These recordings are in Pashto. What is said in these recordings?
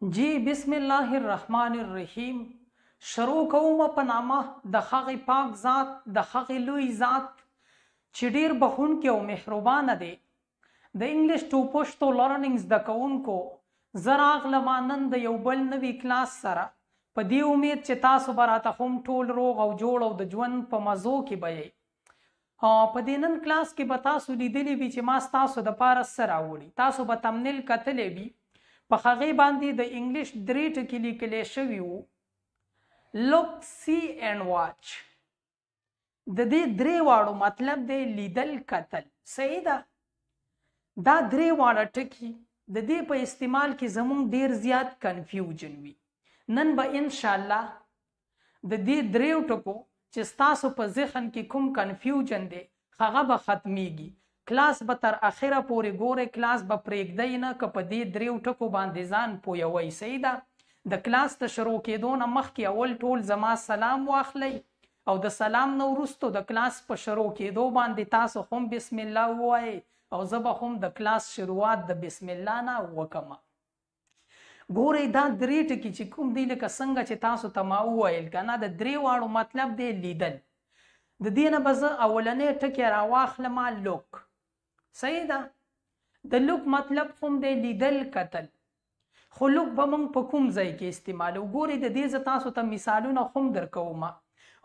جی بسم الله الرحمن الرحیم. شروع کوم په نامه د هغې پاک ذات، د هغې لوی ذات چې ډیر بخښونکی او مهربانه دی. د انګلیش ټو پښتو لرنینګ زده کوونکو، زه راغلم نن د یو بل نوي کلاس سره، په دې امید چې تاسو به راته هم ټول روغ او جوړ او د ژوند په مزو کې به یئ. په دې نن کلاس کې به تاسو لیدلی وي چې ما ستاسو دپاره څه راوړي. تاسو به thumbnail کتلی وي، په هغې باندې د انګلیش درې ټکي لیکلی شوي وو: look, see and watch. د دې درې واړو مطلب دی لیدل، کتل. صحیح ده؟ دا درې واړه ټکي د دې په استعمال کې زمونږ ډیر زیات confusion وي. نن به انشاءالله د دې دریو ټکو چې ستاسو په ذهن کې کوم confusion دی، هغه به ختمیږي. کلاس به تر اخره پورې ګورئ، کلاس به پرېږدئ نه که په دې دریو ټکو باندې ځان پویوئ. صحیح ده؟ د کلاس د شروع کېدو نه مخکې اول ټول زما سلام واخلئ او د سلام نه وروسته د کلاس په شروع کېدو باندې تاسو هم بسم الله ووایئ او زه به هم د کلاس شروعات د بسم الله نه وکم. ګورئ، دا درې ټکي چې کوم دی، لکه څنګه چې تاسو ته ما وویل که نه، د درې واړو مطلب دی لیدل. د دې نه به زه اولنی ټکی راواخلم، look. صحیح ده؟ د look مطلب هم دی لیدل، کتل. خو look به موږ په کوم ځای کې استعمالو؟ ګورئ، د دې زه تاسو ته مثالونه هم درکوم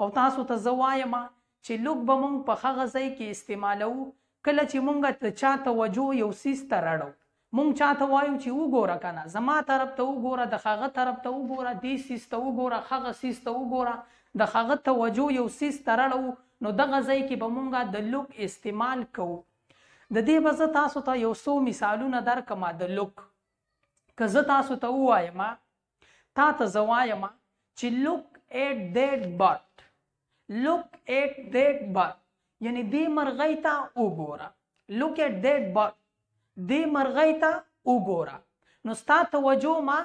او تاسو ته زه وایم چې look به موږ په هغه ځای کې استعمالو کله چې موږ د چا توجه یو څیز ته راړو. مونږ چاته وایو چې وګوره که نه، زما طرف ته وګوره، د هغه طرف ته وګوره، دې څیز ته وګوره، هغه څیز ته وګوره، د هغه توجه یو څیز ته راړو، نو دغه ځای کې به مونږ د look استعمال کوو. د دې به زه تاسو ته یو څو مثالونه درکړم د look. که زه تاسو ته ووایم، تا ته زه وایم چې look at that bird، look at that bird، یعنی دې مرغۍ ته وګوره. Look at that bird، دې مرغۍ ته وګوره. نو ستا توجه ما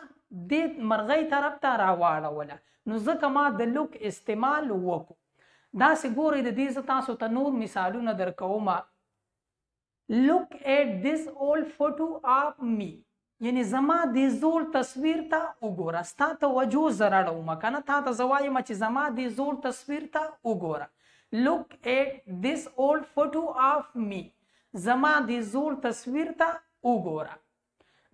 دې مرغۍ طرف ته راواړوله، نو ځکه ما د look استعمال وکړو. داسې ګورئ، د دې زه تاسو ته نور مثالونه درکوم. Look at this old photo of me، یعنی زما دې زوړ تصویر ته وګوره. ستا توجه زه راړوم که نه، تا ته زه وایم چې زما دې زوړ تصویر ته وګوره. Look at this old photo of me، زما دې زوړ تصویر ته وګوره.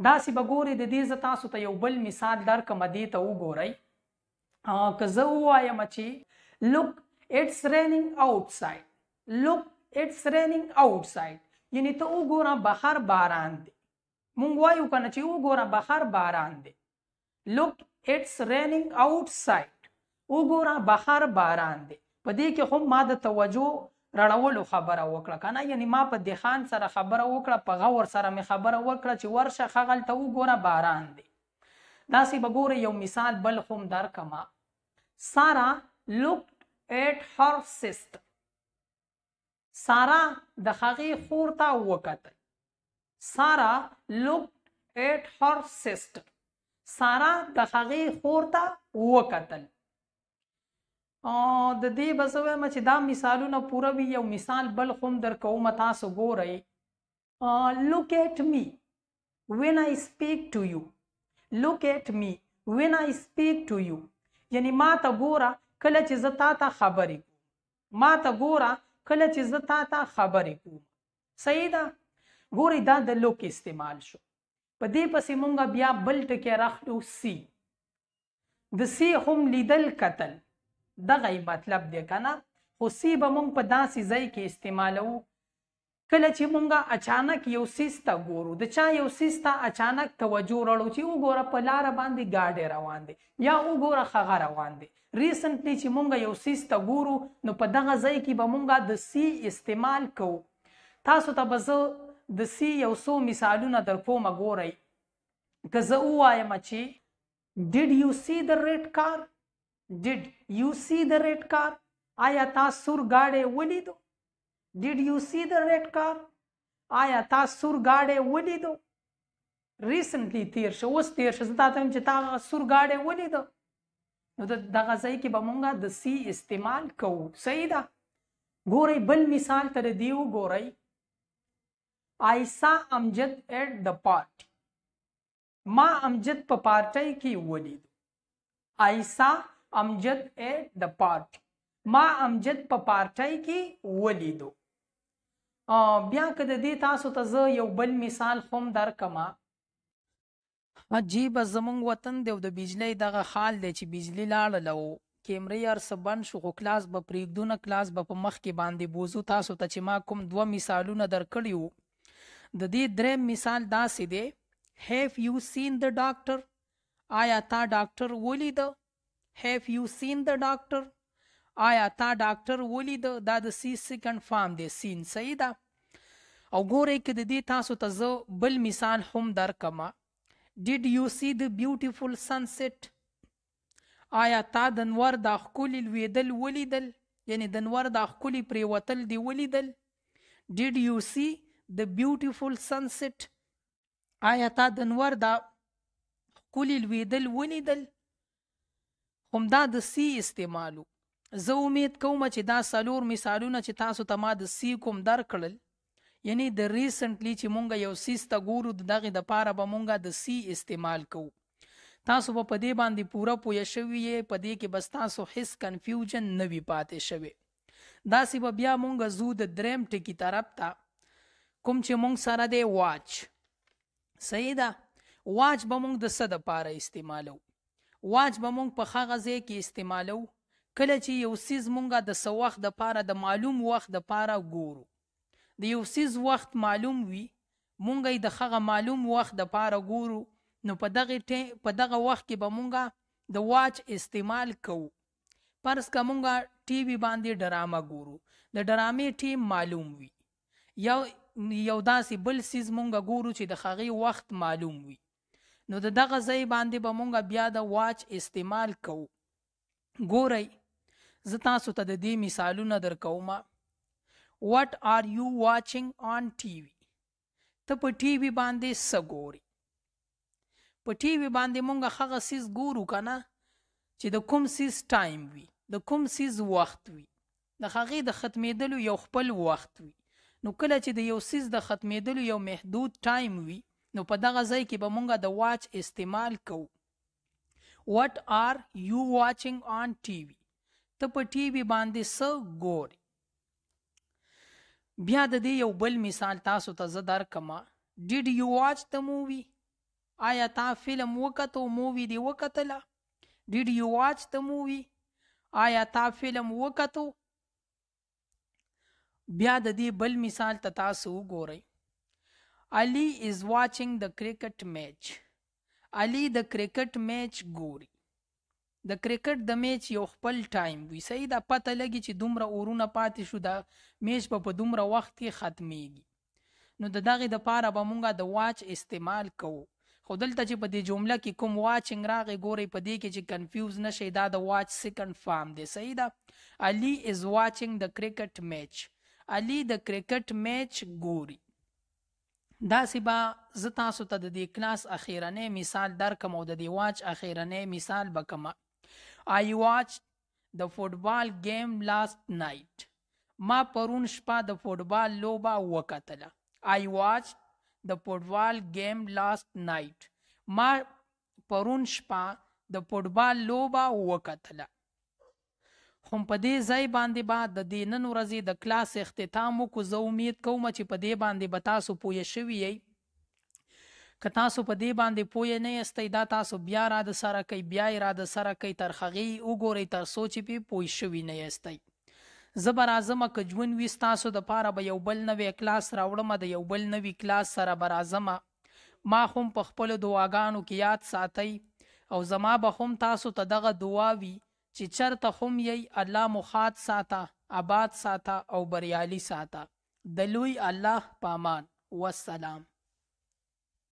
داسې به ګورئ، د دې زه تاسو ته یو بل مثال درکړم، دې ته وګورئ. که زه ووایم چې look, it's raining outside، look, it's raining outside، یعنی ته وګوره بهر باران دی. مونږ وایو که نه چې وګوره بهر باران دی. Look, it's raining outside، وګوره بهر باران دی. په دې کې هم ما د توجه رړولو خبره وکړه که نه، یعنی ما په دخان سره خبره وکړه، په غور سره مې خبره وکړه چې ورشه هغلته وګوره باران دی. داسې به ګورئ، یو مثال بل هم درکړم. Sara looked at her sister، سارا د هغې خور ته وکتل. Sara looked at her sister، سارا د هغې خور ته وکتل. د دې به زه وایم چې دا مثالونه پوره وي، یو مثال بل هم درکوم، تاسو ګورئ. Look at me when I speak to you، look at me when I speak to you، یعنی ما ته ګوره کله چې زه تا ته خبرې کوم. ما ته ګوره کله چې زه تا ته خبرې کوم. صحیح ده؟ ګورئ، دا د look استعمال شو. په دې پسې مونږ بیا بل ټکی راخلو، see. د see هم لیدل، کتل، دغه یې مطلب دی که نه. خو see به مونږ په داسې ځای کې استعمالوو کله چې مونږ اچانک یو څیز ته ګورو، د چا یو څیز ته اچانک توجه راړو چې وګوره په لاره باندې ګاډی روان دی یا وګوره هغه روان دی. Recently چې مونږ یو څیز ته ګورو، نو په دغه ځای کې به مونږ د see استعمال کوو. تاسو ته به زه د see یو څو مثالونه درکوم. ګورئ، که زه ووایم چې did you see the red car، did you see the red car، آیا تا سور ګاډی ولیدو؟ Did you see the red car، آیا تا سور ګاډی ولیدو؟ Recently تیر شو، اوس تیر شو، زه تا ته وایم چې تا هغه سور ګاډی ولیدو، نو دغه ځای کې به مونږ د see استعمال کوو. صحیح ده؟ ګورئ، بل مثال ته د دې وګورئ. I saw Amjad at the party. ما امجد په پارټۍ کې ولید. I saw Amjad at the party. ما امجد په پارټۍ کې ولیدو. بیا که د دې تاسو ته زه یو بل مثال هم درکم. عجیبه زمونږ وطن دی او د بجلۍ دغه حال دی چې بجلي لاړله او کیمرې هر څه بند شو، خو کلاس به پرېږدو نه، کلاس به په مخکې باندې بوځو. تاسو ته چې ما کوم دوه مثالونه درکړي وو، د دې دریم مثال داسې دی: Have you seen the doctor؟ آیا تا ډاکټر ولیده؟ Have you seen the doctor؟ آیا تا ډاکټر ولیده؟ دا د see second form دی، seen، صحیح ده. او ګورئ که د دې تاسو ته زه بل مثال هم درکم: Did you see the beautiful sunset؟ آیا تا د نور دا ښکلي لوېدل ولیدل؟ یعنی د نور دا ښکلي پرېوتل دې ولیدل؟ Did you see the beautiful sunset؟ آیا تا د نور دا ښکلي لوېدل ولیدل؟ همدا د see استعمالو. زه امید کوم چې دا څلور مثالونه چې تاسو ته ما د see کوم درکړل، یعنی د recently چې مونږ یو څیز ته ګورو، د دغې دپاره به مونږ د see استعمال کوو. تاسو به په دې باندې پوره پوه شوي یې، په دې کې به ستاسو هیڅ confusion نه وي پاتې شوی. داسې به بیا مونږ ځو د دریم ټکي طرف ته، کوم چې مونږ سره دی watch. صحیح ده. Watch به مونږ د څه دپاره استعمالو؟ Watch به مونږ په هغه ځای کې استعمالو کله چې یو څیز مونږ د څه وخت دپاره، د معلوم وخت دپاره ګورو. د یو څیز وخت معلوم وي، مونږ یې د هغه معلوم وخت دپاره ګورو، نو په دغه وخت کې به مونږ د watch استعمال کوو. فرض که مونږ ټي وي باندې ډرامه ګورو، د ډرامې ټیم معلوم وي، یو داسې بل څیز مونږ ګورو چې د هغې وخت معلوم وي، نو د دغه ځای باندې به مونږ بیا د watch استعمال کوو. ګورئ، زه تاسو ته د دې مثالونه درکوم. What are you watching on TV؟ ته په ټي وي باندې څه ګورې؟ په ټي وي باندې مونږ هغه څیز ګورو که نه چې د کوم څیز ټایم وي، د کوم څیز وخت وي، د هغې د ختمېدلو یو خپل وخت وي. نو کله چې د یو څیز د ختمېدلو یو محدود ټایم وي، نو په دغه ځای کې به مونږ د watch استعمال کوو. What are you watching on TV؟ ته په ټي وي باندې څه ګورې؟ بیا د دې یو بل مثال تاسو ته زه درکم. Did you watch the movie؟ آیا تا فلم وکتو؟ Movie دې وکتله؟ Did you watch the movie؟ آیا تا فلم وکتو؟ بیا د دې بل مثال ته تاسو وګورئ. Ali is watching the cricket match. علي د کرکټ میچ ګوري. د کرکټ د میچ یو خپل ټایم وي، صحیح ده. پته لګي چې دومره اورونه پاتې شو، دا میچ به په دومره وخت کې ختمیږي، نو د دغې دپاره به مونږ د watch استعمال کوو. خو دلته چې په دې جمله کې کوم watching راغی، ګورئ په دې کې چې confuse نه شئ، دا د watch second form دی، صحیح ده. Ali is watching the cricket match. علي د کرکټ میچ ګوري. داسې به زه تاسو ته د دې کلاس اخیرنی مثال درکم او د دې watch اخیرنی مثال به کوم. I watched the football game last night. ما پرون شپه د فوټبال لوبه وکتله. I watched the football game last night. ما پرون شپه د فوټبال لوبه وکتله. هم په دې ځای باندې به د دې نن ورځې د کلاس اختتام وکړو. زه امید کوم چې په دې باندې به تاسو پوه شوي یئ. که تاسو په دې باندې پوه نه یاستئ، دا تاسو بیا را د سره کوئ، بیا یې را د سره کوئ، تر هغې یې وګورئ تر څو چې پرې پوه شوي نه یاستئ. زه به راځم، که ژوند وي ستاسو دپاره به یو بل نوی کلاس راوړم، د یو بل نوي کلاس سره به راځم. ما هم په خپلو دعاګانو کې یاد ساتئ او زما به هم تاسو ته دغه دعا وي چې چرته هم یئ، الله مو ښاد ساته، آباد ساته او بریالي ساته. د لوی الله په امان. والسلام.